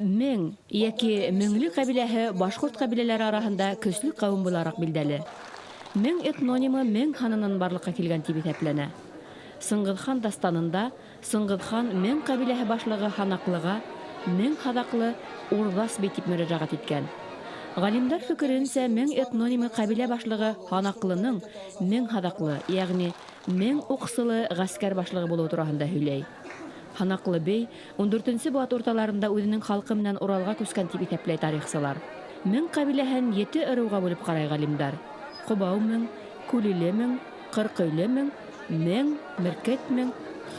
Мең йәки Меңле ҡәбиләһе башҡорт ҡәбиләләре араһында көслө ҡәүем булараҡ билдәле. Мең этнонимы мең һанынан барлыҡҡа килгән тип иҫәпләнә. Сыңғыҙхан дастанында Сыңғыҙхан Мең ҡәбиләһе башлығы Һанаҡлыға Мең һаҙаҡлы Урҙас бей тип мөрәжәғәт иткән. Ғалимдар фекеренсә, Мең этнонимы ҡәбилә башлығы Һанаҡлының мең һаҙаҡлы, йәғни мең уҡсылы ғәскәр башлығы булыуы тураһында һөйләй. Һанаҡлы бей 14-нсе быуат урталарында үҙенең халҡы менән Уралға күскән тип иҫәпләй тарихсылар. Мең ҡәбиләһен ете ырыуға бүлеп ҡарай ғалимдар. Ҡобау мең, Күлиле мең, Ҡырҡөйлө мең, Мең, Меркет мең,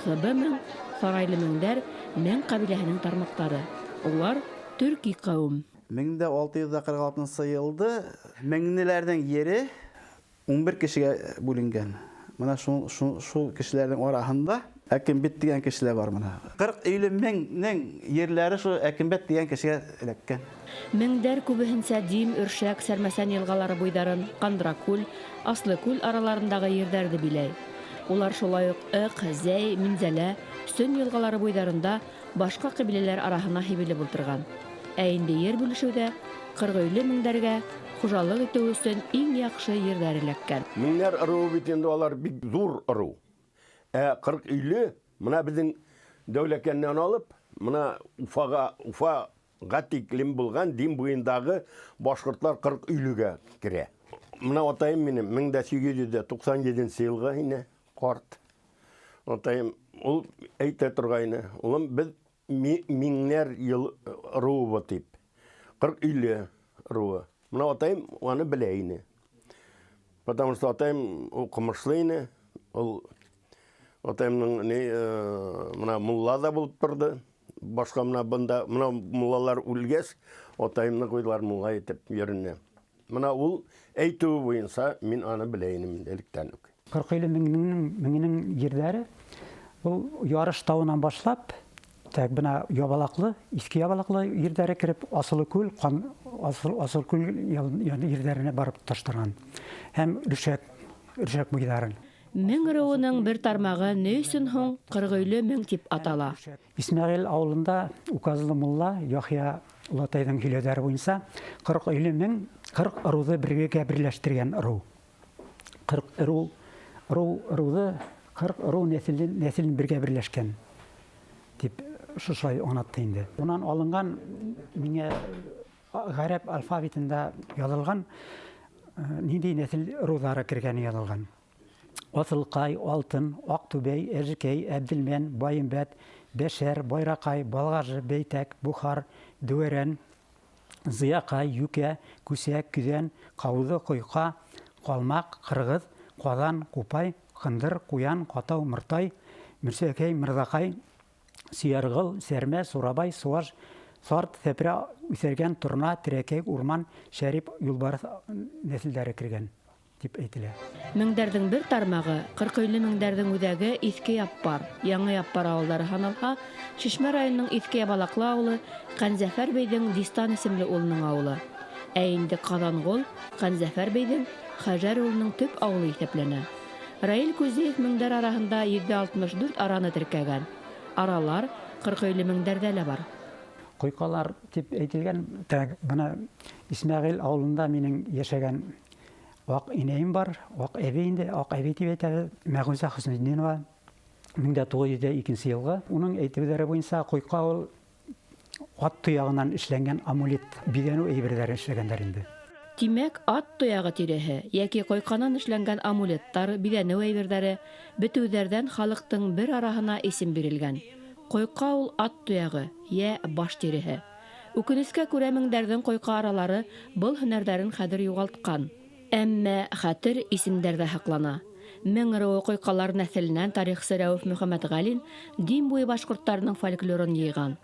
Сыбы мең, Сарайлы меңдәр Мең ҡәбиләһенең тармаҡтары. Улар төрки ҡәүем. 1646 йылда меңнеләрҙең ере 11 кешегә бүленгән. Мына шул кешеләрҙең араһында Әкембет тигән кешеләр бар мына. 40 өйлө меңнең ерләре шул Әкембет тигән кешегә эләккән. Меңдәр күбеһенсә Дим, Өршәк, Сәрмәсән йылғалары буйҙарын, Ҡандракүл, Аслыкүл араларындағы ерҙәрҙе биләй. Улар шулай уҡ Ыҡ, Зәй, Минзәлә, Сөн йылғалары буйҙарында башҡа ҡәбиләләр араһына һибелеп ултырған. Ә инде ер бүлешеүҙә ҡырҡөйлө меңдәргә хужалыҡ итеү өсөн иң яҡшы ерҙәр эләккән. Меңдәр ырыуы бит инде алар бик ҙур ырыу. Ә 40 өйлө мына беҙҙең Дәүләкәндән алып, мына Уфаға тиклем булған Дим буйындағы башҡорттар 40 өйлөгә керә. Мына атайым минең 1897 йылғы ине, ҡарт. Атайым ул әйтә торғайны, улым, беҙ миңнәр йыл ырыуы тип. 40 өйлө ырыуы. Мына атайым уны белә ине. Потому что атайым уҡымышлы ине, ул атайымның ни, мына мулла да булып торҙо. Башҡа мына бында, мына муллалар үлгәс, атайымны ҡуйҙылар мулла итеп еренә. Мына ул әйтеүе буйынса мин аны белә инем инде электән үк. 40 өйлө меңенең ерҙәре ул Ярыш тауынан башлап, тәк бына Ябалаҡлы, Иҫке Ябалаҡлы ерҙәре кереп, Асылыкүл, Ҡан, Асылкүл ерҙәренә барып тоташтырған. Һәм Өршәк буйҙарын. Мең ырыуының бер тармағы ни өсөн һуң Ҡырғөйлө мең тип атала? Исмәғил ауылында указлы мулла Яхъя олатайҙың һөйләүҙәре буйынса Ҡырҡөйлө мең 40 ырыуҙы бергә берләштергән ырыу. 40 ырыу, ырыу, ырыуҙы 40 ырыу нәҫелен бергә берләшкән тип шушылай аңлатты инде. Унан алынған миңә ғәрәп алфавитында яҙылған, ниндәй нәҫел ырыуҙары кергәне яҙылған. Аҫылҡай, Алтын, Аҡтүбәй, Әжекәй, Әбделмән, Байымбәт, Бәшәр, Байраҡай, Балғажы, Бәйтәк, Бухар, Дәүәрән, Зыяҡай, Йүкә, Күсәк, Көҙән, Ҡауҙы, Ҡойҡа, Ҡалмаҡ, Ҡырғыҙ, Ҡаҙан, Ҡупай, Ҡындыр, Ҡуян, Ҡатау, Мыртай, Мөрсәкәй, Мырҙаҡай, Сөйәрғыл, Сәрмә, Сурабай, Суаш, Сарт, Сәпрә, Үҫәргән, Торна, Терәкәй, Урман, Шәрип, Юлбарыҫ нәҫелдәре кергән тип әйтелә. Меңдәрҙең бер тармағы Ҡырҡөйлө меңдәрҙең үҙәге Иҫке Яппар, Яңы Яппар ауылдары һаналһа, Шишмә районының Иҫке Ябалаҡлы ауылы Ҡәнзәфәр бейҙең Дистан исемле улының ауылы. Ә инде Ҡаҙанғол Ҡәнзәфәр бейҙең Хәжәр улының төп ауылы иҫәпләнә. Раил Күзеев меңдәр араһында 164 араны теркәгән. Аралар Ҡырҡөйлө меңдәрҙә лә бар. Ҡойҡалар тип әйтелгән, тәк, бына Исмәғил ауылында минең йәшәгән аҡ инәйем бар, аҡ әбей инде, аҡ әбей тип әйтәбеҙ, Мәғүзә Хөснетдинова, 1902 йылғы. Уның әйтеүҙәре буйынса ҡойҡа ул ат тояғынан эшләнгән амулет, биҙәнеү әйберҙәре эшләгәндәр инде. Тимәк, ат тояғы тиреһе йәки ҡойҡанан эшләнгән амулеттар, биҙәнеү әйберҙәре бөтөүҙәрҙән халыҡтың бер араһына исем бирелгән. Ҡойҡа ул ат тояғы йә баш тиреһе. Үкенескә күрә меңдәрҙең ҡойҡа аралары был һөнәрҙәрен хәҙер юғалтҡан. Әммә хәтер исемдәрҙә һаҡлана. Мең ырыуы ҡойҡалар нәҫеленән тарихсы Рәүеф Мөхәммәтғәлин Дим буйы башҡорттарының фольклорын йыйған.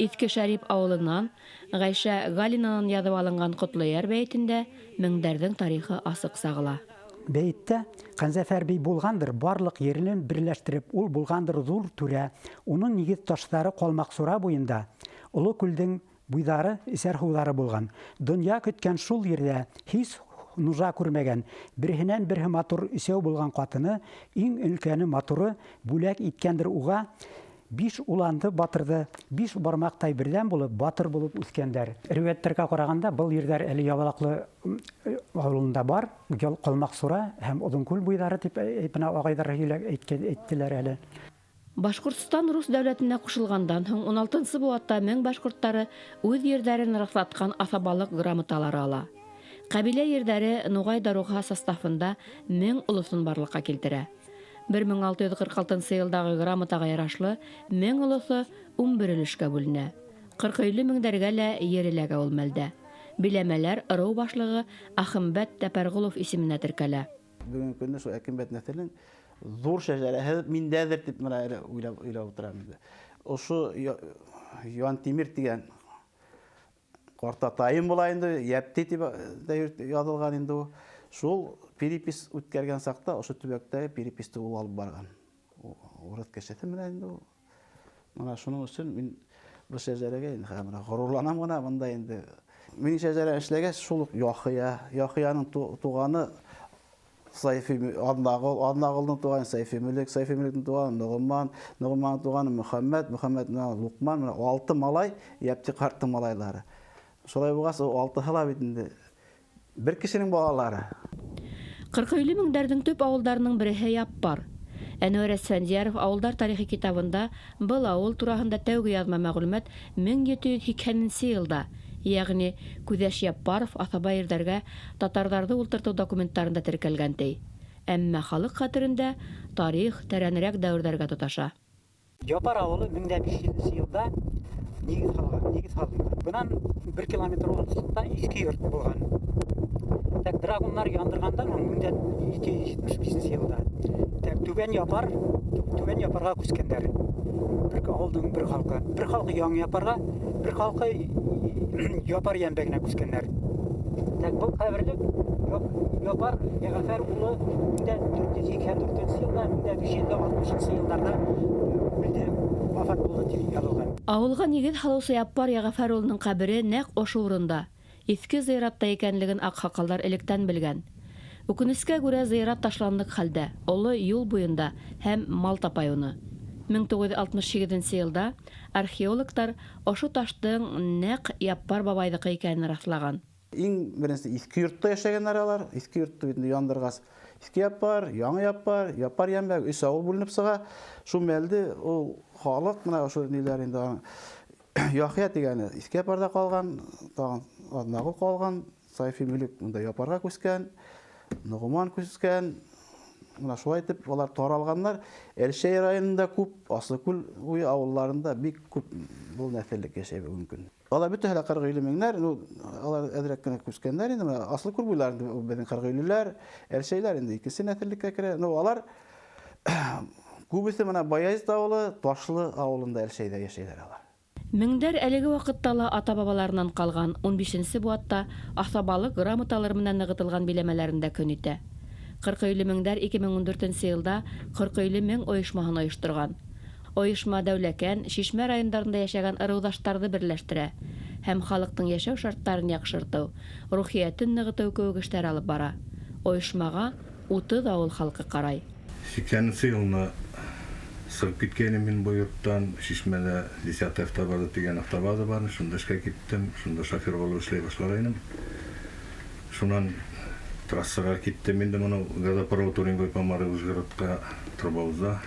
Иҫке Шәрип ауылынан Ғәйшә Галинанан яҙып алынған Ҡотлойәр бәйетендә меңдәрҙең тарихы асыҡ сағыла. Бәйеттә Ҡәнзәфәр бей булғандыр, барлыҡ еренен берләштереп, ул булғандыр ҙур түрә, уның нигеҙ таштары Ҡалмаҡсура буйында, Оло күлдең буйҙары, эсәр һыуҙары булған. Донъя көткән шул ерҙә һис нужа күрмәгән, береһенән береһе матур өсәү булған ҡатыны, иң өлкәне матуры бүләк иткәндер уға 5 уланды батырҙы, 5 бармаҡтай берҙәм булып, батыр булып үҫкәндәр. Риүәттәргә ҡарағанда был ерҙәр әле Ябалаҡлы ауылында бар, Ҡалмаҡсура һәм Оҙонкүл буйҙары тип бына ағайҙар әйттеләр әле. Башҡортостан Рус дәүләтенә ҡушылғандан һуң 16-нсы быуатта мең башҡорттары үҙ ерҙәрен раҫлатҡан аҫабалыҡ грамоталары ала. Ҡәбилә ерҙәре Нуғай даруға составында мең олоҫон барлыҡҡа килтерә. 1646 йылдағы грамотаға ярашлы мең олоҫо 11 өлөшкә бүленә. 40 меңдәргә лә ер эләгә ул мәлдә. Биләмәләр ырыу башлығы Ахымбәт Тәпәрғолов исеменә теркәлә. Бөгөнгө көндә шул Әкембәт нәҫеленең ҙур шәжәрәһе миндәҙер тип менә уйлап ултырам инде. Ошо Янтимир тигән ҡартатайым була инде, Йәпти тип дә яҙылған инде ул. Шул перепись үткәргән саҡта ошо төбәктәге переписты ул алып барған. Урыҫ кешеһе менән инде ул. Мына шуның өсөн мин был шәжәрәгә инде менә ғорурланам ғына бында инде. Минең шәжәрә эшләгәс шул уҡ Яхия, Яхияның туғаны Сайфи Аҙнағол, Аҙнағолдоң туғаны Сайфи Мөлөк, Сайфи Мөлөктөң туғаны Ноғоман, Ноғомандың туғаны Мөхәммәт, Мөхәммәт менән Луҡман, менә 6 малай, Йәпти ҡарттың малайлары. Шулай булғас, ул 6-һы ла бит инде бер кешенең балалары. 40 меңдәрҙең төп ауылдарының береһе Яппар. Әнүәр Әсфәндиәров ауылдар тарихы китабында был ауыл тураһында тәүге яҙма мәғлүмәт 1780 йылда, йәғни Күҙәш Яппаров аҫаба ерҙәргә татарҙарҙы ултыртыу документтарында теркәлгән ти. Әммә халыҡ хәтерендә тарих тәрәнерәк дәүерҙәргә тоташа. Яппар ауылы 1500 йылда нигеҙ һалған, нигеҙ һалынған. Бынан 1 километр алыҫлыҡта иҫке йорт булған. Так драгуннар яндырғандан һуң 1775 йылда. Так Түбән Япар, Түбән Япарға күскәндәр. Бер ауылдың бер халҡы, бер халҡы Яңы Япарға, бер халҡы Япар йәнбәгенә күскәндәр. Так был ҡәберлек Япар Йәғәфәр улы 1484 йылда, 1560 йылдарҙа үлде, вафат булды тип яҙылған. Ауылға нигеҙ һалыусы Яппар Йәғәфәр улының ҡәбере нәҡ ошо урында, иҫке зыяратта икәнлеген аҡһаҡалдар электән белгән. Үкенескә күрә зыярат ташландыҡ хәлдә, оло юл буйында һәм мал тапай уны. 1968 йылда археологтар ошо таштың нәҡ Яппар бабайҙыҡы икәнен раҫлаған. Иң беренсе иҫке йортта йәшәгәндәр алар. Иҫке йортто бит инде яндырғас, Иҫке Яппар, Яңы Яппар, Яппар йәнбәк өс ауыл бүленеп сыға. Шул мәлде ул халыҡ менә ошо ниләр инде Яхия тигәне Иҫке Яппарҙа ҡалған, тағын Аҙнағол ҡалған, Сайфи Мөлөк унда Яппарға күскән, Ноғоман күскән. Мына шулай итеп улар таралғандар. Әлшәй районында күп, Аслыкүл буйы ауылларында бик күп был нәҫеллек йәшәй бөгөнгө көн. Алар бөтәһе лә 40 меңнәр, ну, алар әҙерәк кенә күскәндәр инде. Мына Аслыкүл буйларында беҙҙең 40-леләр, Әлшәйләр инде икенсе нәҫеллеккә керә. Ну, алар күбеһе мына Баязит ауылы, Ташлы ауылында Әлшәйҙә йәшәйҙәр алар. Меңдәр әлеге ваҡытта ла ата-бабаларынан ҡалған 15-нсе быуатта аҫабалыҡ грамоталар менән нығытылған биләмәләрендә көн итә. 40 меңдәр 2014 йылда 40 мең ойошмаһын ойошторған. Ойошма Дәүләкән, Шишмә райондарында йәшәгән ырыуҙаштарҙы берләштерә һәм халыҡтың йәшәү шарттарын яҡшыртыу, рухиәтен нығытыу кеүек эштәр алып бара. Ойошмаға 30 ауыл халҡы ҡарай. 80-нсе йылына сығып киткәйнем мин был йорттан. Шишмәлә 10 автобаза тигән автобаза бар, шунда эшкә киттем, шунда шофер булып эшләй башлағайным. Шунан трассаға киттем инде моны газопровод Уренгой Помары Вышгородҡа труба.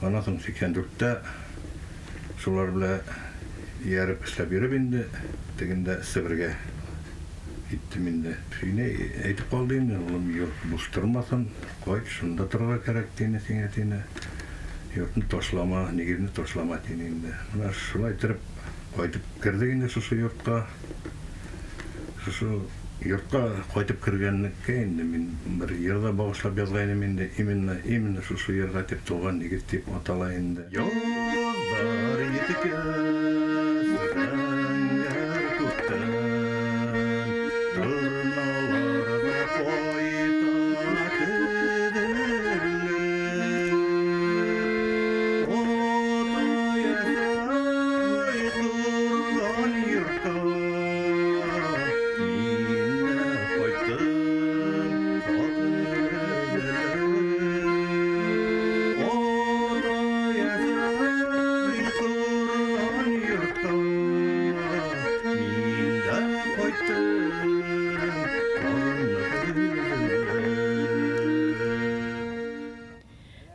Анан һуң 84-тә шулар белән эйәреп эшләп йөрөп инде тегендә Себергә киттем инде. Инә әйтеп ҡалды инде, улым, йорт буш тормаҫын, ҡайт, шунда торорға кәрәк тине, һиңә тине. Йортны ташлама, нигеҙне ташлама тине инде. Мына шулай итеп ҡайтып керҙек инде шушы йортҡа. Шушы йортҡа ҡайтып кергәнлеккә инде мин бер йырҙа бағышлап яҙғайным инде, именно шушы йырға тип тыуған нигеҙ тип атала инде. Йоҙҙар еткәс, зәңгәр күктән, торналар ҙа ҡайта теҙелеп. Атай-әсәй ҡорған йортҡа мин дә ҡайттым, тағын өзелеп. Атай-әсәй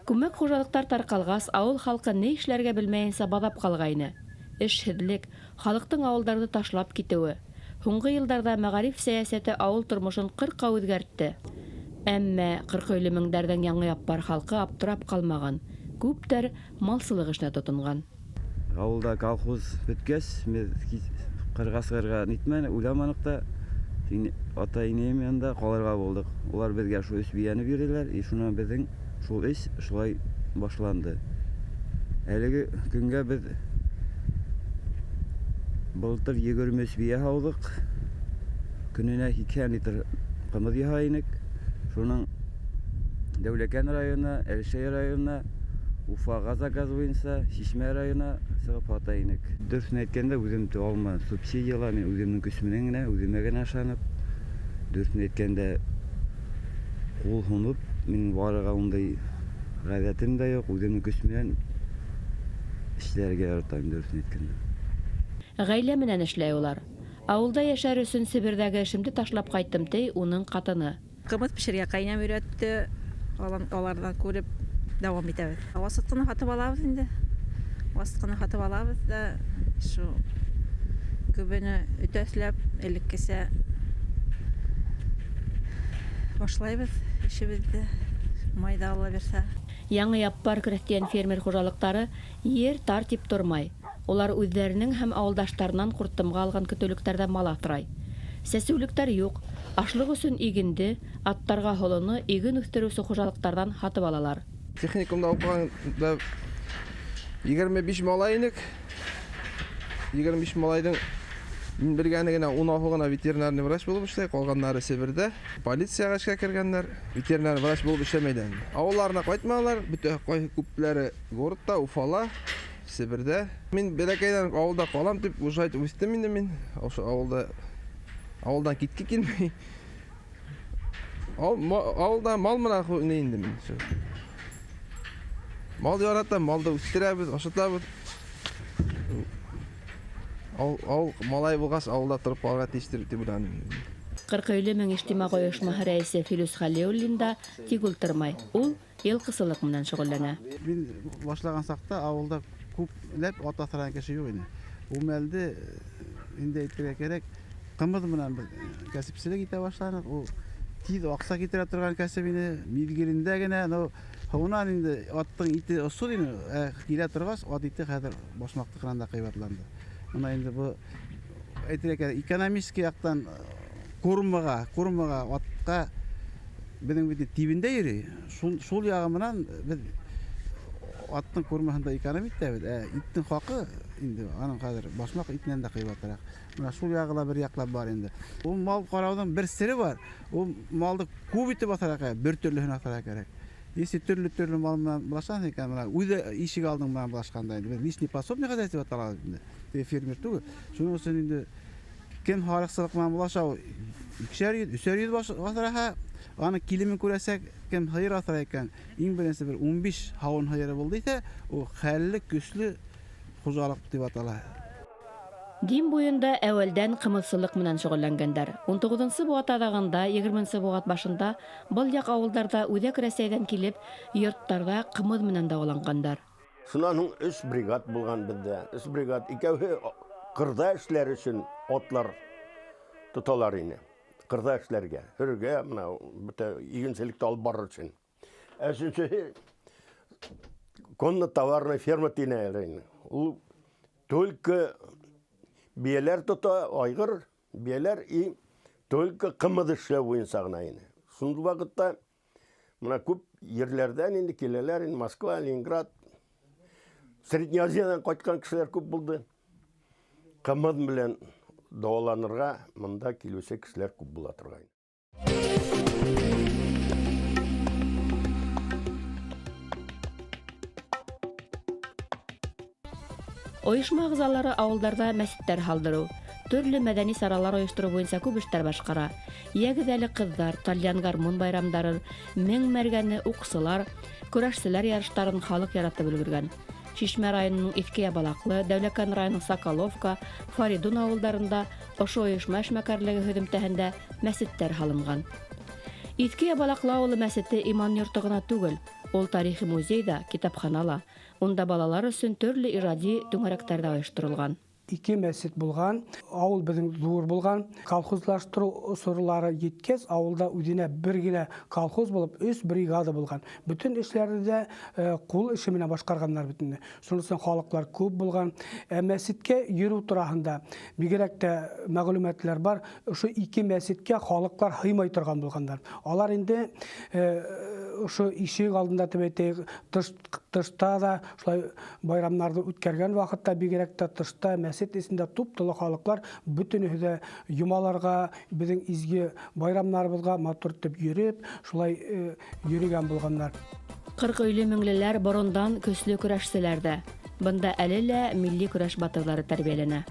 Күмәк хужалыҡтар тарҡалғас, ауыл халҡы ни эшләргә белмәйенсә баҙап ҡалғайны. Эшһеҙлек, халыҡтың ауылдарҙы ташлап китеүе. Һуңғы йылдарҙа мәғариф сәйәсәте ауыл тормошон ҡырҡа үҙгәртте. Әммә Ҡырҡөйлө меңдәрҙең Яңы Яппар халҡы аптырап ҡалмаған. Күптәр малсылыҡ эшенә тотонған. Ауылда колхоз бөткәс, беҙ ҡырға сығырға нитмәне, уйламаныҡ та, ата-инәйем янында ҡалырға булдыҡ. Улар беҙгә шул өс бейәне бирҙеләр, и шунан беҙҙең шул эш шулай башланды. Әлеге көнгә беҙ былтыр 23 бейә һауҙыҡ. Көнөнә 80 литр ҡымыҙ яһай инек. Шуның Дәүләкән районына, Әлшәй районына, Уфаға заказ буйынса, Шишмә районына сығып һата инек. Дөрөҫөн әйткәндә, үҙем алмаған субсидияла, мин үҙемдең көс менән генә, үҙемә генә ышанып, дөрөҫөн әйткәндә, ҡул һоноп, минең барырға ундай ғәҙәтем дә юҡ, үҙемдең көс менән эшләргә яратам, дөрөҫөн әйткәндә. Ғаилә менән эшләй улар. Ауылда йәшәр өсөн Себерҙәге эшемде ташлап ҡайттым, ти уның ҡатыны. Ҡымыҙ бешергә ҡәйнәм өйрәтте, аларҙан күреп дауам итәбеҙ. Васытҡыны һатып алабыҙ инде. Васытҡыны һатып алабыҙ да, шул гөбөнө өтәсләп, элеккесә башлайбыҙ эшебеҙҙе. Майҙа Алла бирсә. Яңы Яппар крәҫтиән фермер хужалыҡтары ер тар тип тормай. Улар үҙҙәренең һәм ауылдаштарынан ҡуртымға алған көтөүлектәрҙә мал аҫрай. Сәсеүлектәр юҡ. Ашлыҡ өсөн игенде, аттарға һолоно иген үҫтереүсе хужалыҡтарҙан һатып алалар. Техникумда уҡығанда 25 малай инек. 25 малайҙың мин белгәне генә 16 ғына ветеринарный врач булып эшләй, ҡалғандары Себерҙә. Полицияға эшкә кергәндәр, ветеринар врач булып эшләмәйҙәр. Ауылларына ҡайтманалар, бөтә күпләре городта, Уфала, Себерҙә. Мин бәләкәйҙән ауылда ҡалам тип уже әйтеп үҫтем инде мин. Ошо ауылда, ауылдан китке килмәй. Ауылда мал менән ни инде мин. Мал яратам, малды үҫтерәбеҙ, ашатабыҙ. Ауыл малай булғас, ауылда тороп ҡалырға тейештер тип уйланым. Ҡырҡөйлө мең ижтимағи ойошмаһы рәйесе Филүс Хәлиуллин да тик ултырмай. Ул йылҡысылыҡ менән шөғөлләнә. Мин башлаған саҡта ауылда күпләп ат аҫраған кеше юҡ ине. Ул мәлде инде әйтергә кәрәк, ҡымыҙ менән беҙ кәсепселек итә башланыҡ. Ул тиҙ аҡса килтерә торған кәсеп ине. Миҙгелендә генә, но һуңынан инде аттың ите осор ине. Килә торғас, ат ите хәҙер башмаҡтыҡынан да ҡыйбатланды. Бына инде был әйтергә кәрәк, экономический яҡтан кормаға атҡа беҙҙең бит тибендә йөрөй. Шул яғы менән беҙ аттың кормаһында эконом итәбеҙ. Ә иттең хаҡы инде аның хәҙер башмаҡ итенән дә ҡыйбатыраҡ. Бына шул яғы ла бер яҡлап бар инде. Ул мал ҡарауҙың бер сере бар. Ул малды күп итеп аҫрарға кәрәк, бер төрлөһөн аҫрарға кәрәк. Если төрлө-төрлө мал менән булашаһың икән, бына үҙе ишек алдың менән булашҡанда инде беҙ личный пособный хозяйство тип аталабыҙ инде. Теге фермер түгел. Шуның өсөн инде кем һарыҡсылыҡ менән булаша, ул икешәр йөҙ, өсәр йөҙ аҫраһа, аның килемен күрәсәк, кем һыйыр аҫрай икән, иң беренсе бер 15 һауын һыйыры булды итә, ул хәлле, көслө хужалыҡ тип атала. Дим буйында әүәлдән ҡымыҙсылыҡ менән шөғөлләнгәндәр. 19-нсы быуат аҙағында, 20-нсе быуат башында был яҡ ауылдарҙа үҙәк Рәсәйҙән килеп, йорттарҙа ҡымыҙ менән дауаланғандар. Шунан һуң 3 бригад булған беҙҙә. 3 бригад, икәүһе ҡырҙа эшләр өсөн атлар тоталар ине. Ҡырҙа эшләргә, һөрөргә, бына бөтә игенселекте алып барыр өсөн. Ә өсөнсөһө конно-товарная ферма тинәләр ине. Ул только бейәләр тота, айғыр, бейәләр и только ҡымыҙ эшләү буйынса ғына ине. Шундай ваҡытта бына күп ерләрҙән инде киләләр инде, Москва, Ленинград, Средний Азиянан ҡайтҡан кешеләр күп булды. Ҡымыҙ менән дауаланырға мында килеүсе кешеләр күп була торғайны. Ойошма ағзалары ауылдарҙа мәсеттәр һалдырыу, төрлө мәҙәни саралар ойоштороу буйынса күп эштәр башҡара. Йәгеҙ әле ҡыҙҙар, тальян гармун байрамдарын, мең мәргәне уҡсылар, көрәшселәр ярыштарын халыҡ яратып өлгөргән. Шишмә районының Иҫке Ябалаҡлы, Дәүләкән районының Соколовка, Фаридун ауылдарында ошо ойошма эшмәкәрлеге һөҙөмтәһендә мәсеттәр һалынған. Иҫке Ябалаҡлы ауылы мәсете иман йорто ғына түгел, ул тарихи музей ҙа, китапхана ла. Унда балалар өсөн төрлө ижади түңәрәктәр ҙә ойошторолған. Ике мәсет булған, ауыл беҙҙең ҙур булған. Колхозлаштырыу осорлары еткәс, ауылда үҙенә бер генә колхоз булып, 3 бригада булған. Бөтөн эшләрҙе дә ҡул эше менән башҡарғандар бөтөнләй. Шуның өсөн халыҡлар күп булған. Мәсеткә йөрөү тураһында бигерәк тә мәғлүмәтләр бар. Ошо ике мәсеткә халыҡлар һыймай торған булғандар. Алар инде ошо ишек алдында тип әйтәйек, тышта да шулай байрамнарҙы үткәргән ваҡытта бигерәк тә тышта мәсет эсендә туп-тулы халыҡлар бөтөнөһө дә йомаларға, беҙҙең изге байрамнарыбыҙға матур итеп йөрөп, шулай йөрөгән булғандар. 40 өйлө меңлеләр борондан көслө көрәшселәр ҙә. Бында әле лә милли көрәш батырҙары тәрбиәләнә.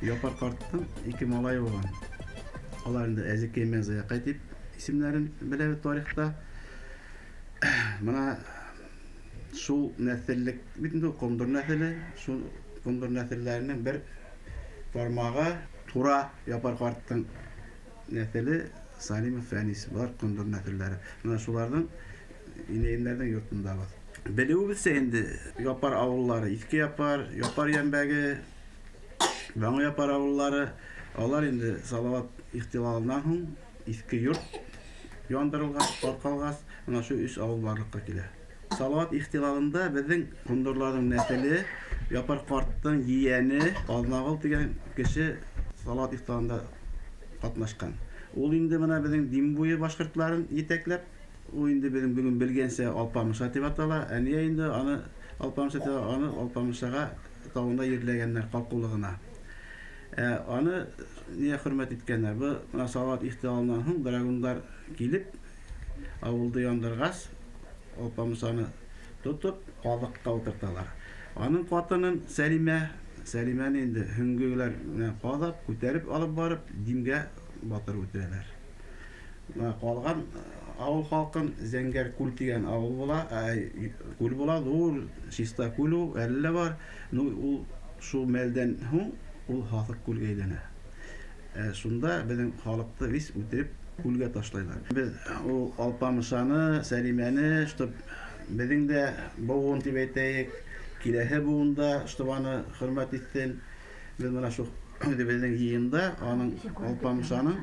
Япар ҡарттың ике малайы булған. Алар инде Әзекәй менән Заяҡай тип исемдәрен беләбеҙ тарихта. Мына шул нәҫеллек бит инде Ҡондор нәҫеле, шул Ҡондор нәҫелләренең бер тармағы тура Япар ҡарттың нәҫеле Салимов Фәнис, былар Ҡондор нәҫелләре. Мына шуларҙың инәйемдәрҙең йортондабыҙ. Белеүебеҙсә инде Япар ауыллары, Иҫке Япар, Япар Йәнбәге, Яңы Япар ауыллары, алар инде Салават ихтилалынан һуң иҫке йорт яндырылғас, тарҡалғас, мына шул 3 ауыл барлыҡҡа килә. Салават ихтилалында беҙҙең Ҡондорларҙың нәҫеле Япар ҡарттың ейәне Аҙнағол тигән кеше Салават ихтилалында ҡатнашҡан. Ул инде мына беҙҙең Дим буйы башҡортларын етәкләп, ул инде беҙҙең бөгөн белгәнсә Алпамыша тип атала. Ә ниә инде аны Алпамыша тип, аны Алпамышаға тауында ерләгәннәр ҡалҡыулығына. Аны ниә хөрмәт иткәннәр? Был мына Салават ихтилалынан һуң драгундар килеп ауылды яндырғас, Алпамышаны тотоп ҡаҙыҡҡа ултырталар. Аның ҡатынын Сәлимә, Сәлимәне инде һөңгөләр менән ҡаҙап, күтәреп алып барып Димгә батырып үтерәләр. Мына ҡалған ауыл халҡын Зәңгәр күл тигән ауыл була, күл була, ҙур чиста күл ул, әле лә бар. Ну, ул шул мәлдән һуң ул һаҫыҡ күлгә әйләнә. Шунда беҙҙең халыҡты вис үтереп күлгә ташлайлар. Беҙ ул Алпамышаны, Сәлимәне, чтоб беҙҙең дә быуын тип әйтәйек, киләһе быуында, чтоб аны хөрмәт итһен. Беҙ мына шул үҙебеҙҙең йыйында аның Алпамышаның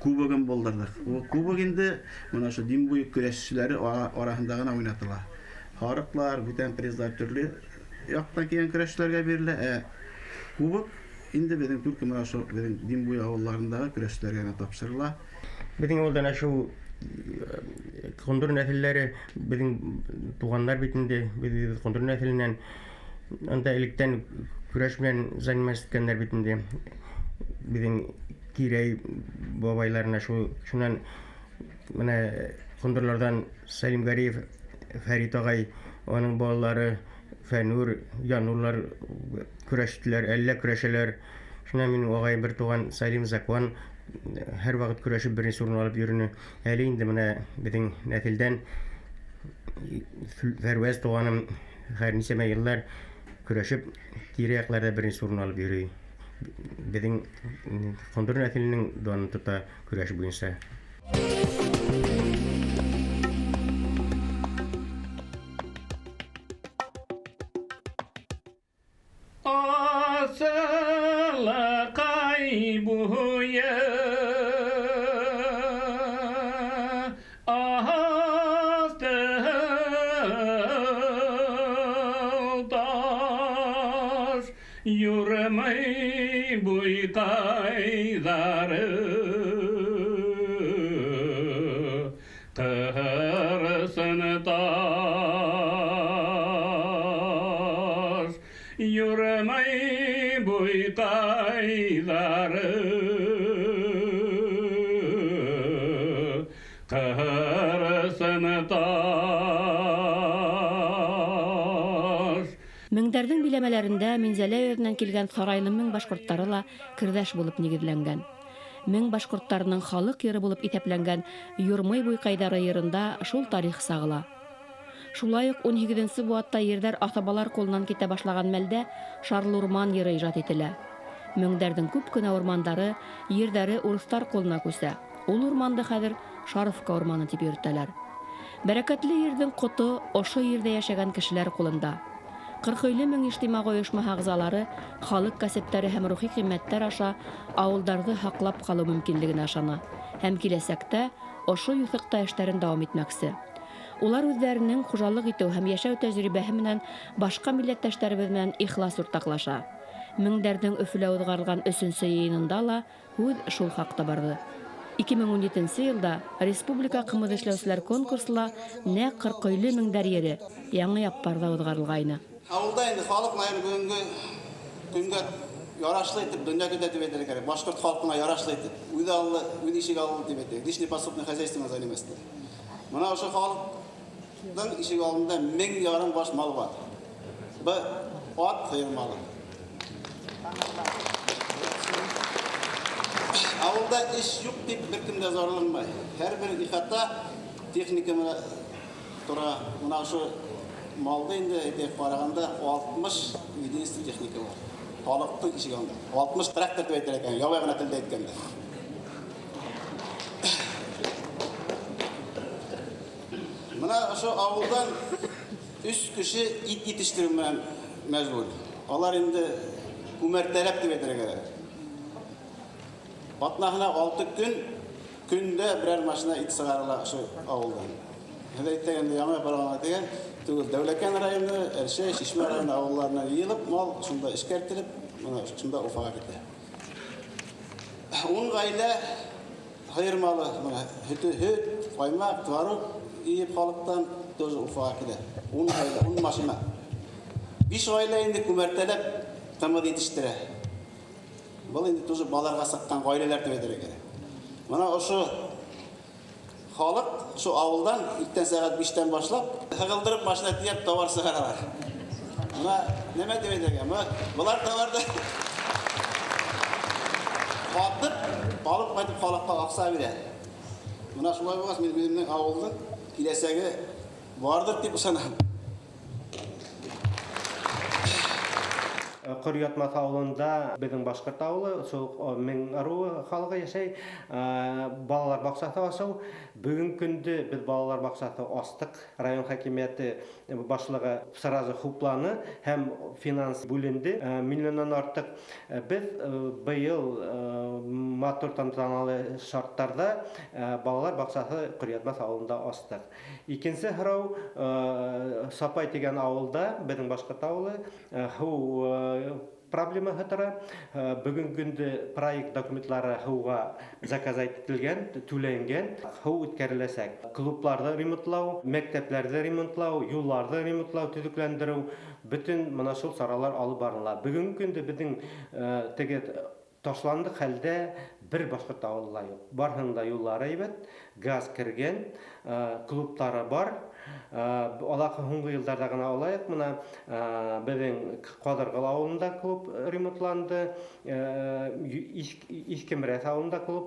кубогын булдырҙыҡ. Ул кубок инде мына ошо Дим буйы көрәшселәре араһында ғына уйнатыла. Һарыҡлар, бүтән призлар төрлө яҡтан килгән көрәшселәргә бирелә. Кубок инде беҙҙең түлке мына ошо беҙҙең Дим буйы ауылларындағы көрәшселәргә генә тапшырыла. Беҙҙең ауылдан шул Ҡондор нәҫелләре беҙҙең туғандар бит инде, беҙ Ҡондор нәҫеленән анда электән көрәш менән заниматься иткәндәр бит инде. Беҙҙең Кирәй бабайларына шунан мына Ҡондорларҙан Сәлим Ғәриев, Фәрит ағай, уның балалары Фәнүр, Янурлар көрәштеләр, әллә көрәшәләр. Шунан минең ағайым бер туған Сәлим Закуан һәр ваҡыт көрәшеп беренсе урын алып йөрөнө. Әле инде мына беҙҙең нәҫелдән Фәрүәз туғаным һәр нисәмә йыллар көрәшеп тирә-яҡларҙа беренсе урын алып йөрөй. Беҙҙең Ҡондор нәҫеленең данын тота көрәш буйынса. Асылаҡай буйы аҫтыл таш, юрмай буйҡайҙары ҡырсын таш, юрмай буйҡайҙары ҡырсын таш. Меңдәрҙең биләмәләрендә Минзәлә өйәҙенән килгән Һарайлы мең башҡорттары ла керҙәш булып нигеҙләнгән. Мең башҡорттарының халыҡ йыры булып иҫәпләнгән Юрмай буйҡайҙары йырында шул тарих сағыла. Шулай уҡ 18-нсе быуатта ерҙәр аҫабалар ҡулынан китә башлаған мәлдә Шарлы урман йыры ижад ителә. Меңдәрҙең күп кенә урмандары, ерҙәре урыҫтар ҡулына күсә. Ул урманды хәҙер Шаровка урманы тип йөрөтәләр. Бәрәкәтле ерҙең ҡото ошо ерҙә йәшәгән кешеләр ҡулында. 40 мең ижтимағи ойошма ағзалары халыҡ кәсептәре һәм рухи ҡиммәттәр аша ауылдарҙы һаҡлап ҡалыу мөмкинлегенә ышана һәм киләсәктә ошо юҫыҡта эштәрен дауам итмәксе. Улар үҙҙәренең хужалыҡ итеү һәм йәшәү тәжрибәһе менән башҡа милләттәштәребеҙ менән ихлас уртаҡлаша. Меңдәрҙең Өфөлә уҙғарылған 3-нсө йыйынында ла һүҙ шул хаҡта барҙы. 2017 йылда республика ҡымыҙ эшләүселәр конкурсы ла нәҡ 40 меңдәр ере Яңы Яппарҙа уҙғарылғайны. Ауылда инде халыҡ бөгөнгө көнгә ярашлы итеп донъя көтә тип әйтергә кәрәк. Башҡорт халҡына ярашлы итеп, үҙ аллы, үҙ ишек аллы тип әйтәйек. Личный подсобное хозяйство занимается. Мына ошо халыҡтың ишек алдында 1500 баш мал бар. Был ат, һыйыр малы. Ауылда эш юҡ тип бер кем дә зарланмай. Һәр бер ихата техника менән тора. Мына ошо малды инде әйтеп ҡарағанда 60 единица техника бар. Халыҡтың ишек алдында 60 трактор тип әйтер икән, ябай ғына телдә әйткәндә. Мына ошо ауылдан 3 кеше ит етештереү менән мәшғүл. Алар инде күмәртәләп тип әйтергә кәрәк. Атнаһына 6 көн, көндә берәр машина ит сығарыла ошо ауылдан. Һеҙ әйткәндә Яңы Яппарға тигән түгел, Дәүләкән районы, Әлшәй, Шишмә районы ауылларына йыйылып, мал шунда эшкәртелеп, мына шунда Уфаға китә. 10 ғаилә һыйыр малы, мына һөтө, һөт, ҡаймаҡ, творог йыйып халыҡтан тоже Уфаға килә. 10 ғаилә, 10 машина. 5 ғаилә инде күмәртәләп ҡымыҙ етештерә. Был инде тоже баларға сыҡҡан ғаиләләр тип әйтергә кәрәк. Мына ошо халыҡ шул ауылдан иртән сәғәт 5-тән башлап һығылдырып машина тейәп тауар сығаралар. Мына нимә тип әйтергә? Былар тауарҙы һатып, алып ҡайтып халыҡҡа аҡса бирә. Мына шулай булғас, мин үҙемдең ауылдың киләсәге барҙыр тип ышанам. Ҡор Ятмаҫ ауылында беҙҙең башҡорт ауылы, шул мең ырыуы халҡы йәшәй. Балалар баҡсаһы асыу. Бөгөн көндө беҙ балалар баҡсаһы астыҡ. Район хакимиәте башлығы сразу хупланы һәм финанс бүленде. Миллиондан артыҡ. Беҙ быйыл матур тантаналы шарттарҙа балалар баҡсаһы Ҡор Ятмаҫ ауылында астыҡ. Икенсе һорау, Сапай тигән ауылда, беҙҙең башҡорт ауылы, һыу проблемаһы тора. Бөгөн көндө проект документлары һыуға заказ ителгән, түләнгән, һыу үткәреләсәк. Клубларҙы ремонтлау, мәктәпләрҙе ремонтлау, юлларҙы ремонтлау, төҙөкләндереү, бөтөн мына шул саралар алып барыла. Бөгөн көндө беҙҙең теге ташландыҡ хәлдә бер башҡорт ауылы ла юҡ. Барыһының да юллары һәйбәт, газ кергән, клубтары бар. Алаҡ һуңғы йылдарҙа ғына алайыҡ, мына беҙҙең Ҡаҙырғол ауылында клуб ремонтланды, Иҫке Мөрәҫ ауылында клуб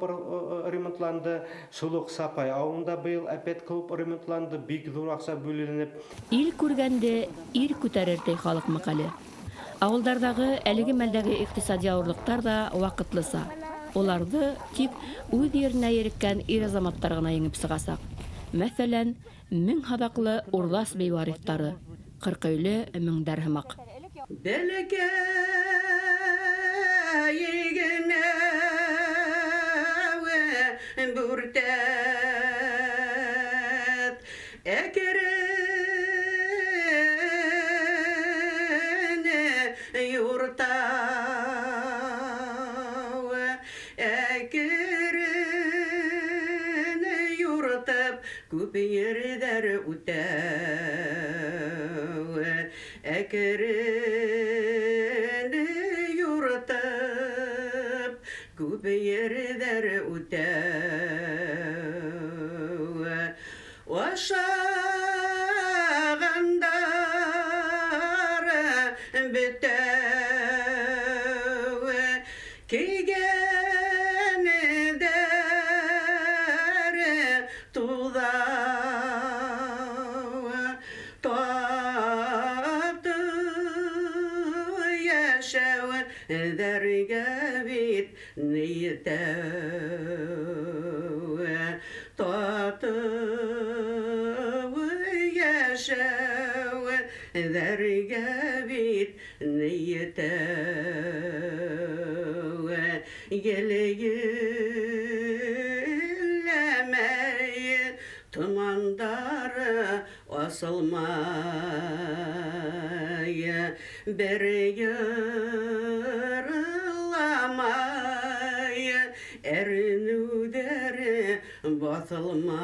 ремонтланды, шул уҡ Сапай ауылында быйыл опять клуб ремонтланды, бик ҙур аҡса бүленеп. Ил күргәнде ир күтәрер ти халыҡ мәҡәле. Ауылдарҙағы әлеге мәлдәге иҡтисади ауырлыҡтар ҙа ваҡытлыса. Уларҙы тик үҙ еренә ереккән ир-азаматтар ғына еңеп сығасаҡ. Мәҫәлән, 1000 һаҙаҡлы Урлас бей вариҫтары, 40 өйлө меңдәр һымаҡ. Бәләкәй генә бүртәт, әкерен юрта, әкерен юртып күп ерҙәр үтә, әкерен юртып күп ерҙәр үтә. Ашағандар бөтә, кейгәндәр туҙа, татыу йәшәүҙәргә бит ни етә, татыу. Йәшәүҙәргә бит ни етә. Гел елләмәй, томандары асылмай, бер йырламай, әрнеүҙәре баҫылмай.